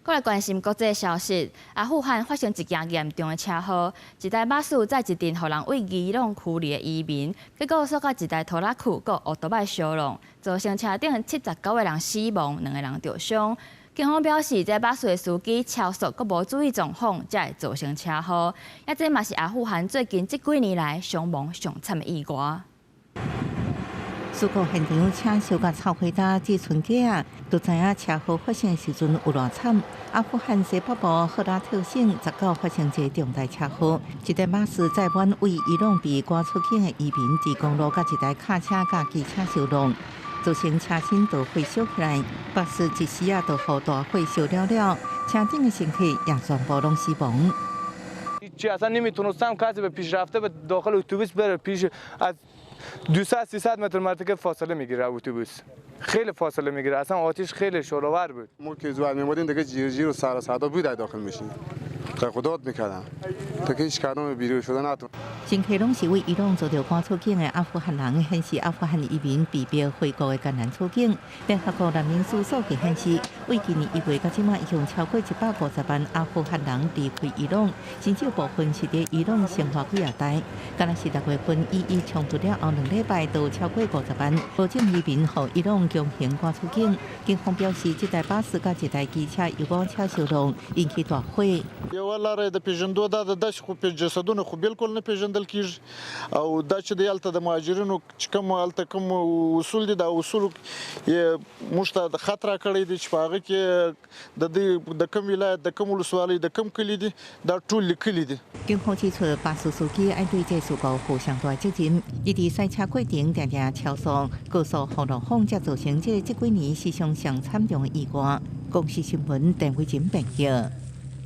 閣來關心國際消息，阿富汗發生一件嚴重的車禍，一台巴士載一陣予人對伊朗驅離的移民，結果煞佮一台拖拉庫佮烏托擺相撞，造成車頂79個人死亡，兩個人著傷。警方表示，這巴士的司機超速，閣無注意狀況，才會造成車禍。抑這嘛是阿富汗最近這幾年來傷亡上慘的意外。事故現場車燒甲臭火焦，這賰仔就知影車禍發生的時陣有偌慘。阿富汗西北部赫拉特省19發生一個重大車禍，一台巴士載滿對伊朗被趕出境的移民，佇公路佮一台卡車佮機車相撞，造成車身都火燒起來，巴士一時仔就予大火燒了了，車頂的乘客也全部攏死亡。 هیچی اصلا نمیتونستم کسی به پیشرفته به داخل اتوبوس بره پیش از 200 300 متر مرتکه فاصله میگیره اتوبوس خیلی فاصله میگیره اصلا آتیش خیلی شعله‌ور بود. ما که زود میمودیم دیگه جیر جیر و سر و صدا بود داخل میشین خدات میکردن تا که هیچ کدام بیرون شده نتون. 乘客攏是對伊朗遭著趕出境的阿富汗人，顯示阿富汗移民被逼回國的艱難處境。聯合國難民署數據顯示，對今年1月到這馬，已經超過150萬阿富汗人離開伊朗，甚至部分是佇伊朗生活幾仔代。敢若是6月份以伊衝突了後2禮拜，就超過50萬無證移民予伊朗強行趕出境。警方表示，這台巴士佮一台機車遊覽車相撞，引起大火。 یوه لاره د پیژندو دا ده داسې خو جسدونه خو بالکل نه پیژندل کیږي او دا چې د هلته د مهاجرینو چې کوم هلته کوم اصول دي دا اصول یې موږ ته د خط راکړی دی چې په هغه کې د دې د کوم ولایت د کوم ولسوالۍ د کوم کلي دي دا ټول لیکلي دي。警方指出，巴士司機愛對這事故負上大責任。伊佇賽車過程定定超速，高速予路況，才造成這這幾年史上上慘重的意外。公視新聞鄧偉珍編譯。